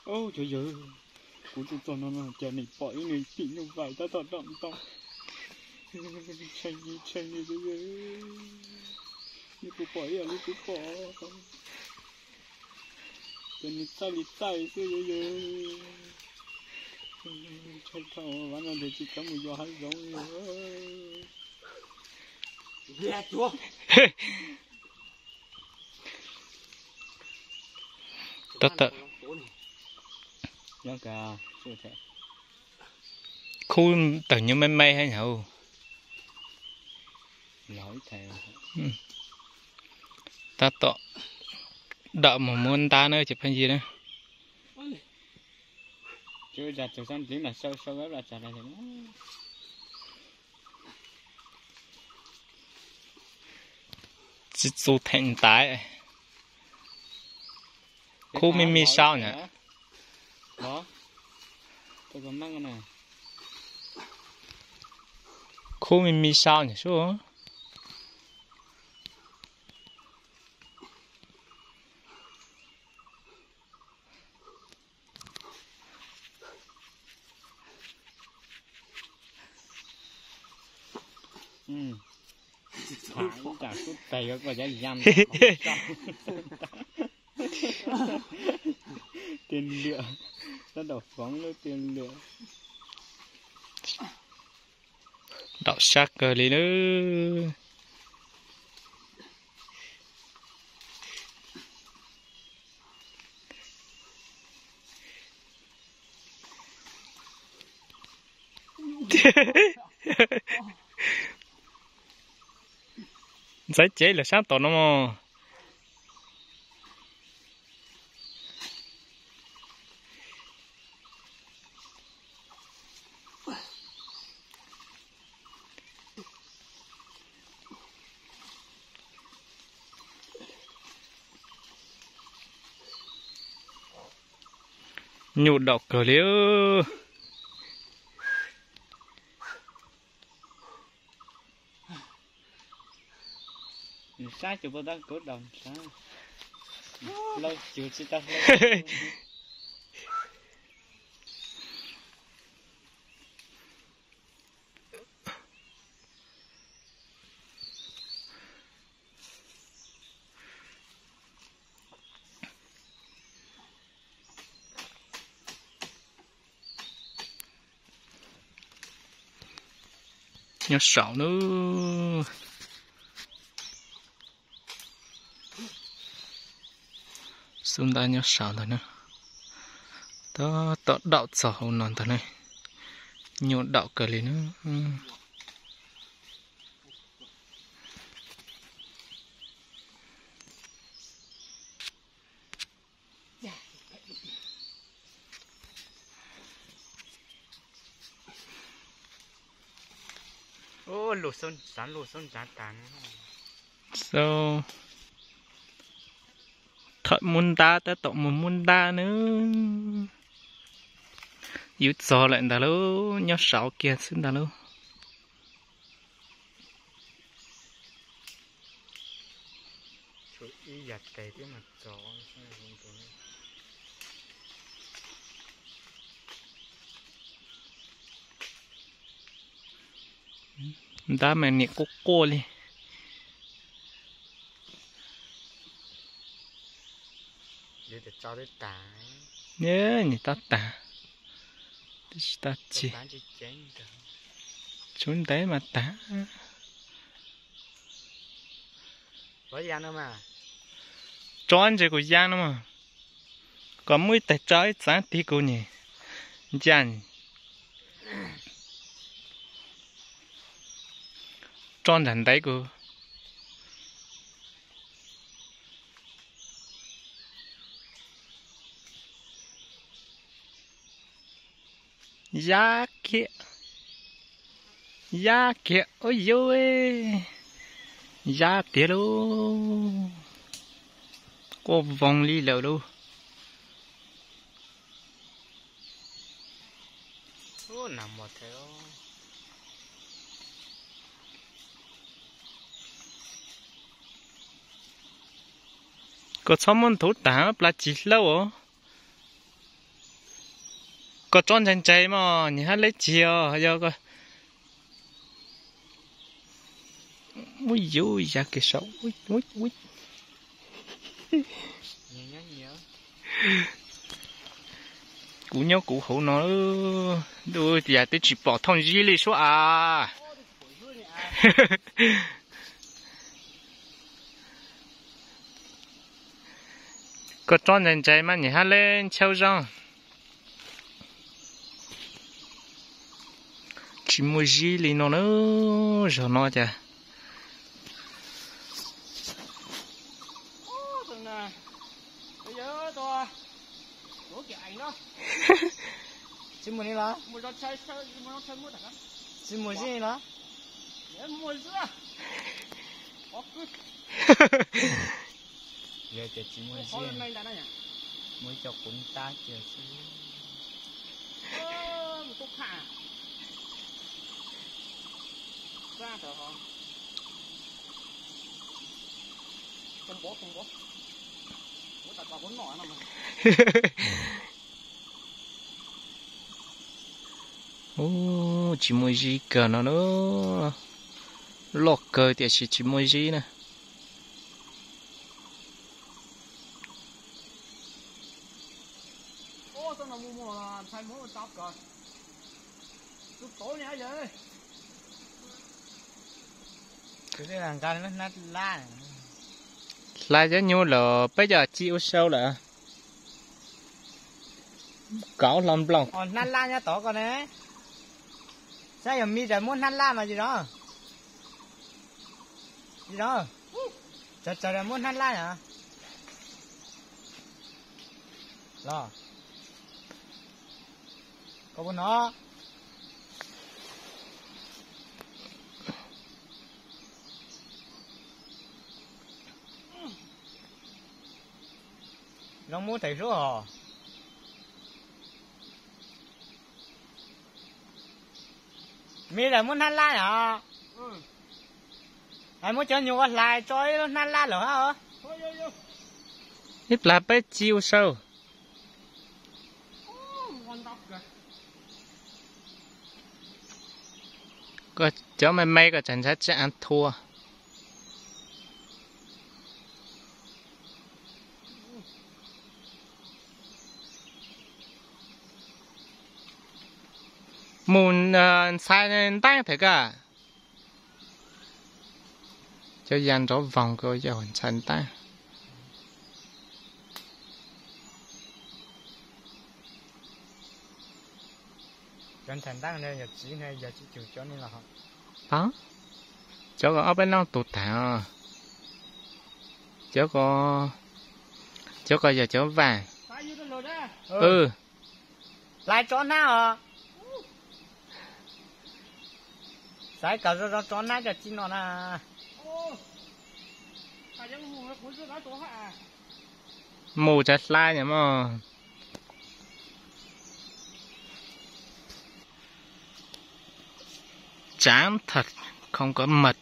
Cov yawg, kuv tuaj txog no no ces nim pom ib nws tim nyuj vais tab tom dom ntoo. Tshee li tshee li, li kuv pom ib yam li kuv pom. Ces nws txaij li txaij xwb yawg. Ntshai dhau, vam no ces tsis txhob mus yos hav zoov li. Khub tawm nyuj me me hab nyab. Tab tom dawm mus muab ntab na cov phooj ywg na. Txiv txu theem ntaiv. Khub me me sau na. Khub me me sau na sub. Tiag liam, tab tom foov lub tiag liam. Dom sab kawg li lawm. Ntxaiv cev lawm sab tom no mog. Nyuj daum kawg li. Nws saib cov paj tab kuv daus nws saib. Lau cus tsis tau hlau. Nyob saum na. Xub ntab nyob saum ntawd na. Tab tom daum txog hauv no ntag ne. Nyuj daum kawg li na. Lus xab lus xab ntsav tas. Xab, thawm muab ntab tab tom mus muab ntab na. Yus txog lawm ntag lauj, nyob saud kiag xwb ntag lauj. Ntab mas nim quaj quaj li. Nim tab tag, tsis tag tsis, tshuav ntev mas tag. Tso ntses kuv ya no mas, kom muaj ib teg tso ib txav tig kuv nim ya. Tso nram ntev kuv. Yab kiag, yab kiag, ua yub, yab tiag lauj. Quaj voog li lawm lauj. Koj txhob muab nthuv tag, plab tsis hlauj os. Koj tsob ntsais ntsais mas niam hab leb txiag os, yog koj. Ub, yuv ya kiag saum. Kuv nyob kuv hauv no, yam twb tsis pom thooj zib li suab av. Koj tsob ntsais ntsais mas niam hab leb nchaub zoo. Tsis muaj zib li no na, zog no cas. Tsis muaj li los? Tsis muaj zib li los? Yog tias tsis muaj zib, muaj ib co quv ntab kiag xwb. Ub, tsis muaj zib kawg no na. Loj kawg tiam sis tsis muaj zib na. Hlais cov nyuj lawm peb cov ci ua sau lawm. Kauv hlo nplooj. Hnab laj nyob tod ko ne. Saib yog me ras muab hnab laj mas tsis zoo. Tsis zoo. Tsawg tsawg ras muab hnab laj os. Los. Koj puas hnov? Zoo muab theem hlub hos. Me ras muab hnab laj os. Muab cov nyuj ua hlais tso ib lub hnab laj lawm hab. Ib plag peb ci ua sau. Cov me me kom tsam ntshav tsis av thua. Mus ntxhais ntaab tham koj. Cov ya nrov voog ko yog ntxhais ntaab. Cov ntxhais ntaab yog txiv, yog tsis cug cov ni los. Cov ko ob peb leej tus tham. Cov ko, cov ko yog cov vaaj. Hlais tso hnab os. Xaiv kom zoo zoo tso hnab cov ci no na. Mus tsav hlais no mog. Chán thật, không có mật.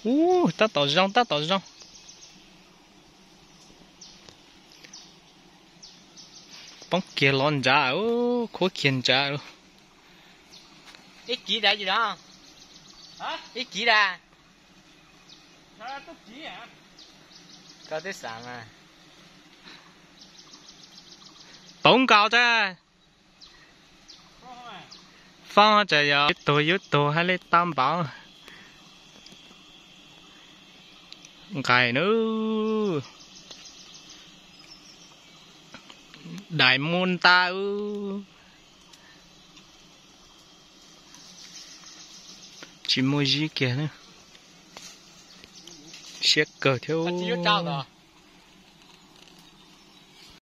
Ua, tab tom zoo, tab tom zoo. Poob kiag los nrad, khuab kiag nrad. Ib kiv das, ib kiv das. Koj twb xav mas. Tauv nkaus tas. Foob tseem yog ib tug yub tug hab li tau npaum. Nqaim na. Dais muab ntab. Tsis muaj zib kiag na. Siab kawg thiab.